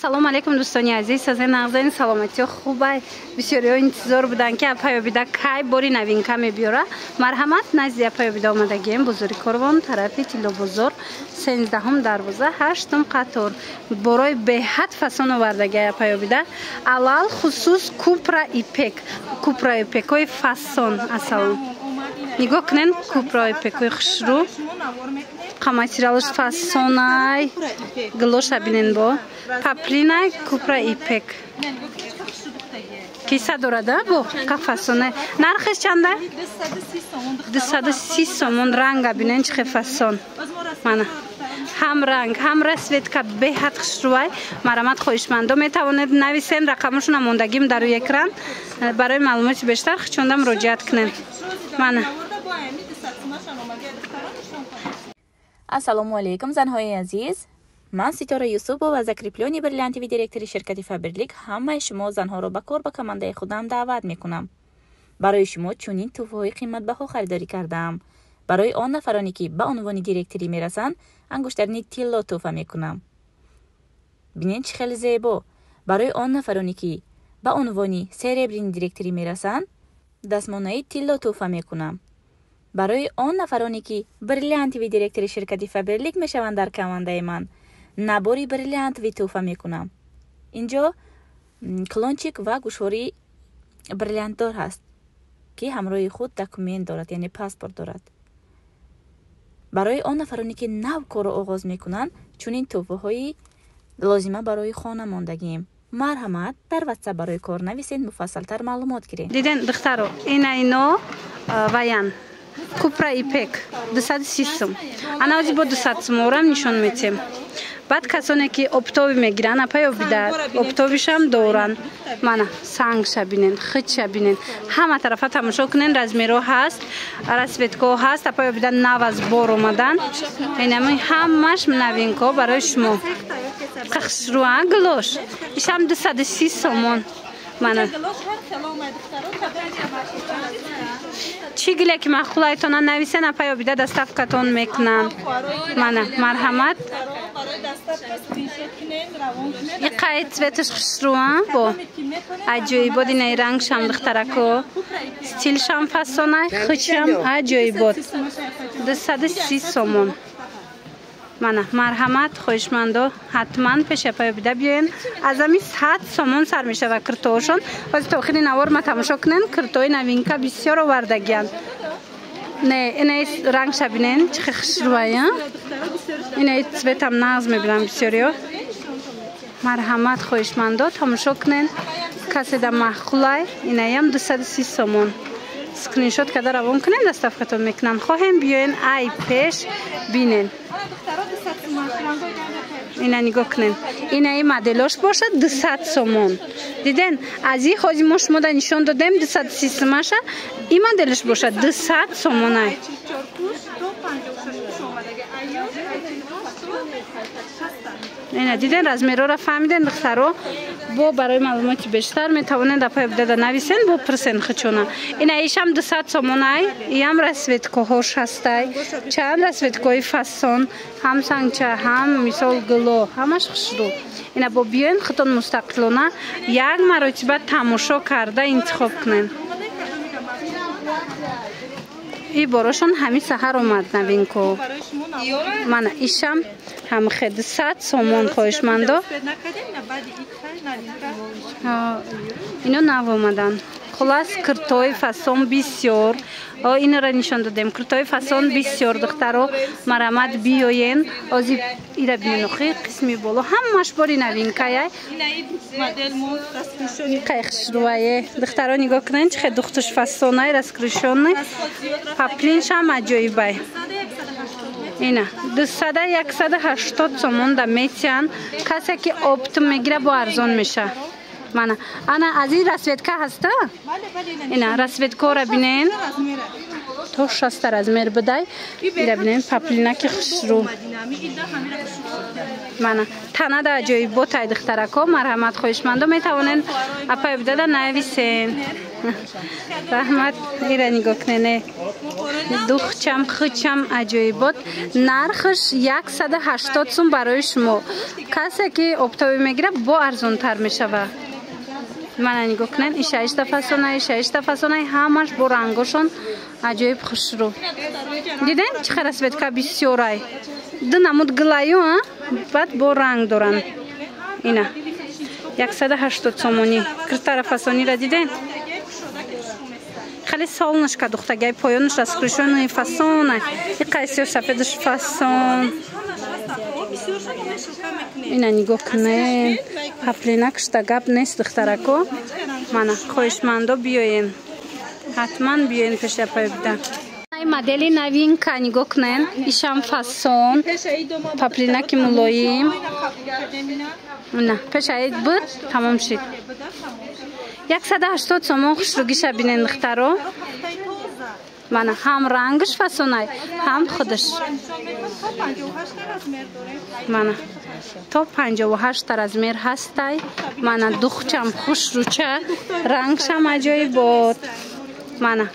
Ассалому алайкум, дӯстони азиз, сазен нағзани саломатиё хубай. Бисёриҳо интизор буданд, ки апай Обида кай бори новинка мебиёра. Марҳамат, назди апай Обида омадагием, бозори Корвон, тарафи Тиллобозор, 13-ум дарвоза, 8-ум қатор. Борои беҳад фасон овардагиай апай Обида. Алал хусус купра ипек, купра ипекҳои фасон. Ассалом. Нигоҳ кунен, купра ипекҳои хушрӯ. Материалаш фасонай, гилоша бинен, бо паплинай, купра ипек киса дорада, бо ка фасонай. Нархаш чанда? 230 сомон. Ранга бинен, чӣ хел фасон. Мана, ҳам ранг, ҳам расцветка беҳад хушрӯвай. Марамат, хоҳишмандо метавонед нависен, рақамошона мондагим дар рӯи экран. Барои маълумоти бештар хичонда муроҷиат кунед. Мана. Ассалому алейкум, занҳои азиз. Ман Ситора Юсупова, закреплённый бриллиантовый директори ширкати Фаберлик, ҳамаи шумо занҳоро ба кор ба командаи худам даъват мекунам. Барои шумо чунин тӯҳфаҳои қиматбаҳо харидорӣ кардаам. Барои он нафароне, ки ба унвони директорӣ мерасанд, ангуштарини тилло тӯҳфа мекунам. Бинед, чӣ хеле зебо. Барои он нафароне, ки ба унвони серебряный директорӣ мерасанд, дастмонаи тилло тӯҳфа мекунам. Барои он нафароне, ки бриллиантовый директори ширкати Фаберлик мешаванд, дар командаи ман набори бриллиантовый тӯҳфа мекунам. Инҷо кулончик ва гӯшвори бриллиантдор ҳаст, ки ҳамроҳи худ документ дорад, яъне паспорт дорад. Барои он нафароне, ки нав корро оғоз мекунанд, чунин тӯҳфаҳои лозима барои хона мондагием. Марҳамат, дар Ватсап барои кор нависед, муфассалтар маълумот гиред. Диден, духтаро, ина ино ваян купра ипек 230 сум. Ана ози бо 200 сум орам нишон метем. Баъд касоне, ки оптовый мегиранд, апай Обида оптовый шам доранд. Мана, сангша бинен, хичша бинен, ҳама тарафа тамошо кунен. Размерҳо ҳаст, расцветка ҳо ҳаст. Апай Обида нав аз бор омадан. Инами ҳамаш новинка барои шумо. Қахшруа гилош ишам 230 сомон. Мана, чӣ гиле ки маъқулайтона, нависен, апай Обида доставка тон мекунанд. Мана, марҳамат. Иқай цвет аш хушрӯа, бо аҷоибот. Инаи рангшам, духтарако, стилшам фасонай, хичам аҷоибот. 230 сомон. Мана, марҳамат, хоҳишмандо, ҳатман пеши апай Обида биёен. Аз ами 100 сомон сар мешава киртоошон. Ҳозир то охири навор ма тамошо кунен, киртои новинка бисёр овардагиянд. Не, инаи рангша бинен, чӣ хел хушрӯая. Инаи цвет ам нағз мебинам бисёриё. Марҳамат, хоҳишмандо, тамошо кунен. Каседа маъқулай, инаям 230 сомон. Скриншот карда равон кунен, доставка тон мекунанд. Хоҳем, биёен, ай пеш бинен. Ина нигоҳ кунен, инаи моделош бошад 200 сомон. Диден, аз и ҳози мо шумода нишон додем 230 сумаша, и моделш бошад 200 сомонай. Ина диден, размерҳоро фаҳмиден, духтаро. Бо барои маълумоти бештар метавонед апай Обидада нависен, бо пирсен хичона. Ина ишам 200 сомонай, иам расцветка ҳош ҳастай. Чанд расцветка ҳои фасон, ҳам сангча, ҳам мисол гуло, ҳамаш хушрӯ. Ина бо биёен, худтон мустақилона як маротиба тамошо карда интихоб кунед. И борошон ҳамин саҳар омад новинка. Мана, ишам ҳамхе 200 сомон, хоҳишмандо. Ино нав омаданд. Хулас, киртои фасон бисёр. Инора нишон додем, киртои фасон бисёр, духтаро. Марамат, биёен. Ози ира бинен, охи қисми боло ҳамаш бори новинка яй. Қай хушрӯае, духтаро, нигоҳ кунен, чӣ хел духтуш фасонай, раскрышённый, паплиншам аҷоибай. Ина дусада 180 сомон да метиҳанд. Касе ки оптом мегира, бо арзон меша. Мана, ана аз ин расцветка ҳаста. Ина расцветка ора бинен. То 60 размер будай. Ира бинем паплинаки хушрӯ. Мана танада аҷоиботай духтарако, марҳамат, хоҳишмандо метавонен апай бидада нависен. Раҳмат. Ира нигоҳ кунене, духчам хучам аҷоибот. Нархш 180 сум барои шумо. Касе ки оптовӣ мегирад, бо арзонтар мешавад. Мана нигоҳ кунен, ишаишта фасона, ишаишта фасона, ҳамаш бо рангошон аҷоиб хушрӯ. Диден чӣ хел расцветка бисёрай. Ду намуд гилаю, баъд бо ранг доранд. Ина 180 сомонӣ. Киртара фасонира диден? Хеле солнышко духтагай, поёнаш раскрышони фасона. И қайсиё сафедаш фасон. Ина нигоҳ кунен, паплинакшта гап нест, духтарако. Мана хоҳишмандо биёен, ҳатман биёен пеши апай бида. Модели новинка нигоҳ кунен, ишам фасон, паплинаки мулоим. На пешаид буд, тамом шид. 180 сомон. Хушругиша бинен, духтаро. Мана ҳам рангаш фасонай, ҳам худаш. Мана то 58 размер ҳастай. Мана духчам хушруча, рангшам аҷоибот. Мана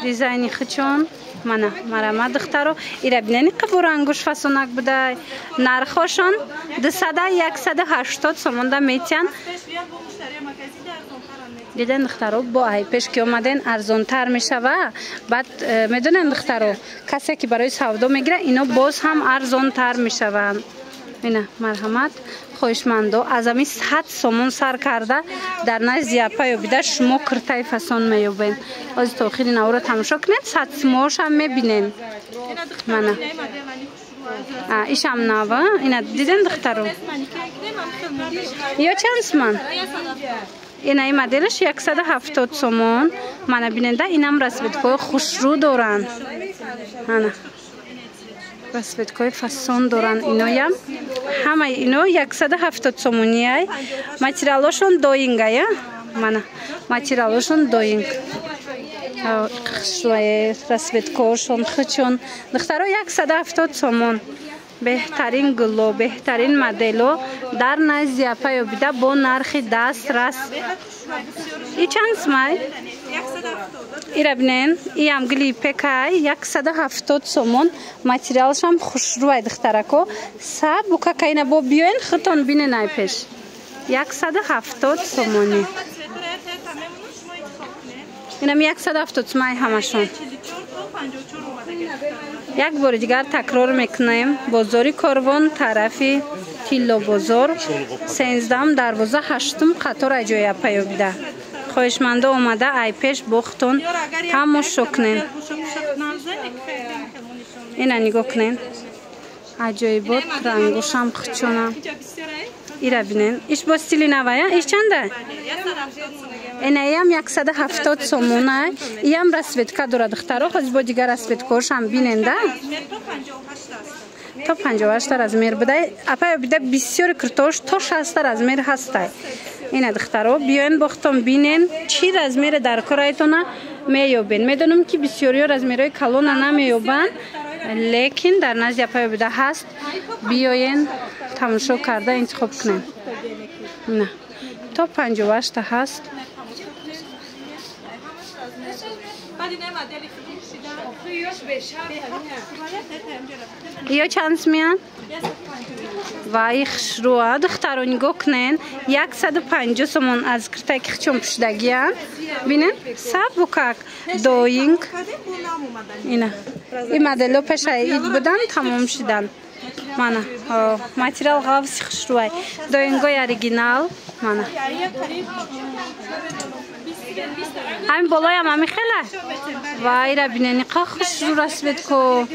дизайни хучон. Мана марама, духтаро, ира бинени, қабу рангуш фасонак будай. Нархошон 200, 180 сомонда метиҳанд. Диден, духтаро, бо ай пеш ки омаден, арзонтар мешава. Баъд медонен, духтаро, касе ки барои савдо мегирад, ино боз ҳам арзонтар мешаванд. Ина марҳамат, хоҳишмандо, аз ами 100 сомон сар карда дар назди апа ёбида шумо киртаи фасон меёбед. Ози то охири наворо тамошо кунед, садсимоошам мебинен. Мана ишам нава. Ина диден, духтаро, ё чанд суман? Ина и моделаш 170 сомон. Мана биненда, инам расцветкои хушрӯ доранд. Ана расцветкои фасон доранд иноям. Ҳамаи ино 170 сомониай. Материалошон доингая. Мана материалошон доинг, хушрӯе расцветкошон хучон. Духтаро, 170 сомон. Беҳтарин гуло, беҳтарин модело дар назди апа ёбида бо нархи дастрас. И чанд сумай? Ира бинен, иам гили пекай 170 сомон. Материалшам хушрӯай, духтарако. Сабука кайна бо биёен, худтон бинен ай пеш. 170 сомонӣ. Инам 170 сумай ҳамашон. Як бори дигар такрор мекунем: бозори Корвон, тарафи Тиллобозор, 13-ам дарвоза, ҳаштум қатор, аҷои апа ёбида. Хоҳишмандо омада ай пеш бохтон тамошо кунен. Ина нигоҳ кунен, аҷоибот, рангошам хучона. Ира бинен, иш бо стили навая. Иш чанда? Инаям 170 сомона. Иям расцветка дора, духтаро. Ҳозир бо дигар расцветкаошам бинен да. То 58 размер будай. Апа бида бисёри киртош то 60 размер ҳастай. Ина, духтаро, биёен, бохтон бинен, чӣ размере дар корайтона меёбен. Медонам, ки бисёриё размерҳои калона намеёбанд, лекин дар назди апа бида ҳаст. Биёен, тамошо карда интихоб кунем. На то 58 ҳаст. Ё чанд меян? Вай, хушрӯа, духтаро, нигоҳ кунен, 150 сомон. Аз киртаи ки хичон пӯшидагиян, бинен, сабукак, доинг. Ина ин модело пешаи ид будан, тамом шидан. Мана материал ғафси хушрӯай, доингои оригинал. Мана ҳамин болоям ҳами хела. Вайра бинен, иқа хушрӯ расцветко.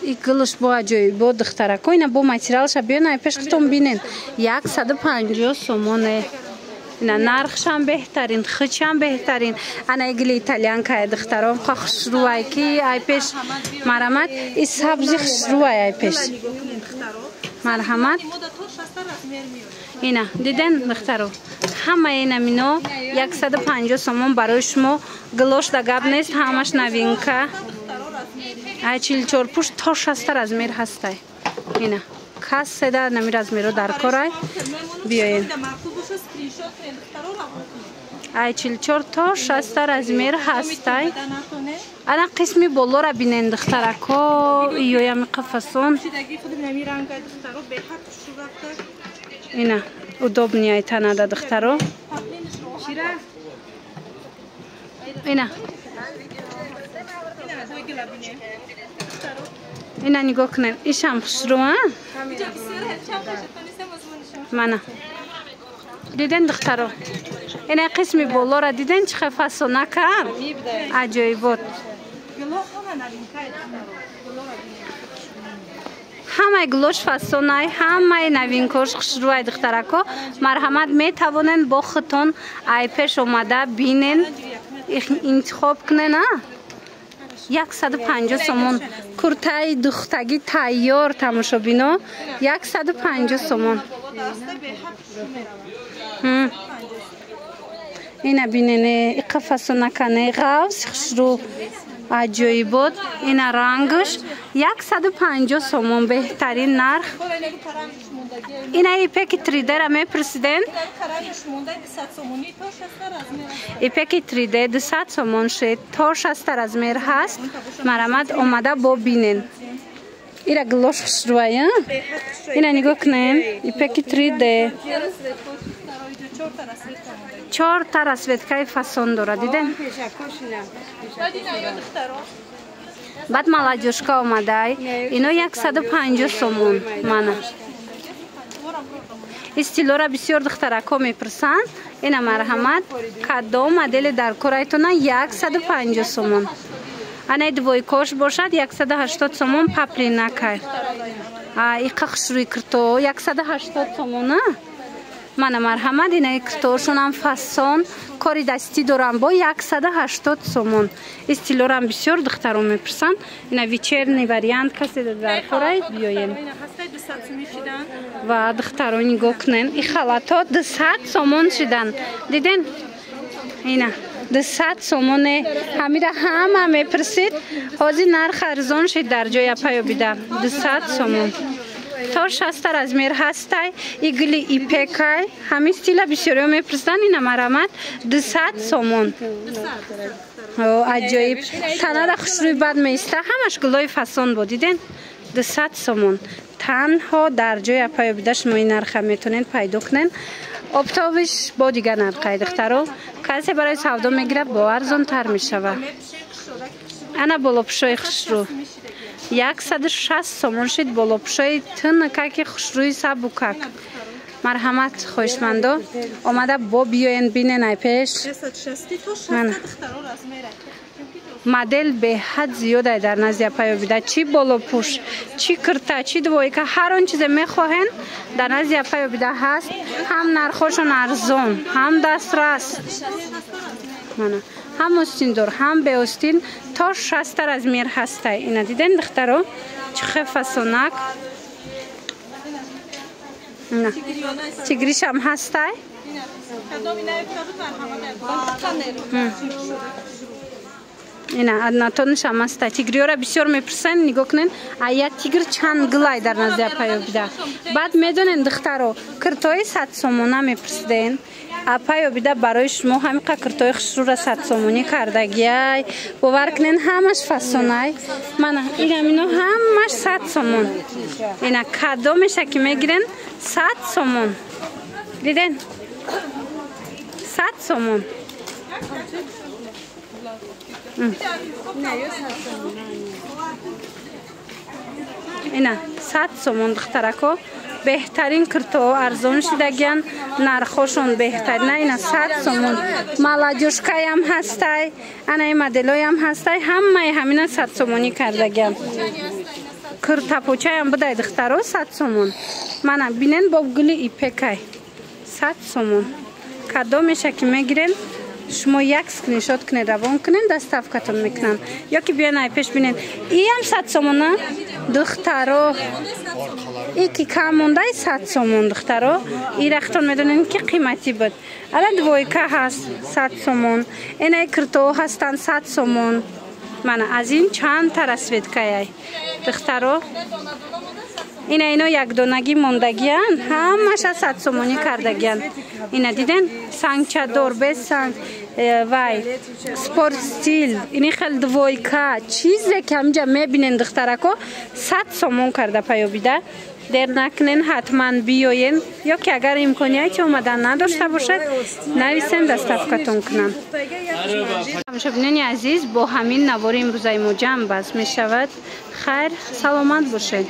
И гулш бо аҷоибо, духтарако. Ина бо материалша биён ай пеш, худтон бинен. 150 сомоне. Ина нархшам беҳтарин, хичам беҳтарин. Ана гили итальянкае, духтаро, қа хушрӯай ки ай пеш марҳамат. И сабзи хушрӯай ай пеш марҳамат. Ина диден, духтаро. Ҳамаи намино 150 сомон барои шумо. Гилош да гап нест, ҳамаш новинка. Ай 44 пушт то 60 размер ҳастай. Ина касседа нами размеро дар корай биёен. Ай 44 то 60 размер ҳастай. Ана қисми болора бинен духтарако, иёями қафасон. Ина удобный ай танада духтаро. Ина ина нигоҳ кунед, ишам хушрӯ, а? Мана диден духтаро, ина қисми болора диден чӣ хел фасонака, аҷоибот. Ҳамаи гулош фасонай, ҳамаи новинкош хушрӯай духтарако. Марҳамат, метавонен бо худтон ай пеш омада бинен, интихоб кунен, а? 150 сомон куртаи духтагӣ тайёр, тамошобино, 150 сомон. Ина бинене, иқа фасонакане, ғавси хушрӯ, аҷоибот. Ина рангш 150 сомон, беҳтарин нарх. Ина ипеки 3D-ра мепурсиден. Ипеки 3D 200 сомон шед, то 60 размер ҳаст. Марамат омада бо бинен. Ира гилош хушрӯай, ина нигоҳ кунем, ипеки 3D 4 та расцветкаи фасон дора, диден? Баъд молодёжка омадай, ино 150 сомон. Мана истилора бисёр духтарако мепурсанд. Ина марҳамат, кадом модели дар корайтона 150 сомон. Ана двойкош бошад 180 сомон, паплинакай. Иқа хушрӯи кирто 180 сомон. Мана марҳамат, ина киртоошонам фасон, кори дастӣ дорам бо 180 сомон. Истилорам бисёр духтарон мепурсанд. Ина вечерний вариант касе дар корай биёен. Ва духтарон нигоҳ кунен, и халато 200 сомон шидан. Диден? Ина 200 сомоне. Ҳамира ҳама мепурсид. Ҳозир нарх арзон шид дар ҷоя паёбида. 200 сомон. То 60 размер ҳастай, игли ипекай. Ҳамин стила бисёриҳо мепурсанд. Ина марамат 200 сомон. Аҷоиб. Танада хушрӯи бад меиста, ҳамаш гулои фасон бо, диден? 200 сомон. Танҳо дар ҷоя паёбида шумо ин нарха метавонед пайдо кунед. Оптовиш бо дигар нархай духтаро. Касе барои савдо мегирад, бо арзонтар мешавад. Ана болопӯшои хушрӯ 160 сомон шид, болопӯшои тинакаки хушрӯи сабукак. Марҳамат, хоҳишмандо омада бо биёен бинен ай пеш. Модел беҳад зиёдай дар назди апаёбида. Чӣ болопӯш, чӣ кирта, чӣ двойка, ҳар он чизе мехоҳен дар назди апаёбида ҳаст. Ҳам нархошон арзон, ҳам дастрас, ҳам остиндор, ҳам беостин, то 60 размер ҳастай. Ина диден духтаро, чӣ хел фасонак. Тигришам ҳастай. Ина однотоншам ҳастай. Тигриёра бисёр мепурсанд, нигоҳ кунен, а як тигр чанд гулай дар назди апаёбида. Баъд медонен духтаро, киртои 100 сомона мепурсиден. Апаёбида барои шумо ҳамиқа киртои хушрӯра 100 сомонӣ кардагиай. Бовар кунен, ҳамаш фасонай. Мана инамино ҳамаш 100 сомон. Ина кадомеша ки мегирен 100 сомон. Диден? 100 сомон. Ина 100 сомон духтарако. Беҳтарин киртоҳо арзон шидагиян, нархошон беҳтарина. Ина 100 сомон. Молодёжкаям ҳастай, ана ин моделоям ҳастай, ҳамаи ҳамина 100 сомонӣ кардагиян. Киртапочаям будай духтаро 100 сомон. Мана бинен бо гули ипекай 100 сомон. Кадомеша ки мегирен Шумо як скриншот кунед, равон кунед, доставкатон мекунанд. Ё ки биён, ай пеш бинед. Иам 100 сомона, духтаро. И ки кам мондай 100 сомон, духтаро. И рахтон медонед, ки қиматӣ буд. Ала двойка ҳаст, 100 сомон. Энаи киртоҳо ҳастанд, 100 сомон. Мана, аз ин чандта расцветкаяй, духтаро. Ина, ино якдонагӣ мондагиян, ҳамаша 100 сомонӣ кардагиян. Ина диден, сангчадор, без санг, вай спорт стиль, ини хел двойка, чизе ки ҳаминҷа мебинен, духтарако, 100 сомон карда. Паёбида дер накунен, ҳатман биёен. Ё ки агар имконияти омадан надошта бошад, нависем, доставкатон кунам. Тамошобинони азиз, бо ҳамин навори имрӯзаи мо ҷамъ баст мешавад. Хайр, саломат бошед.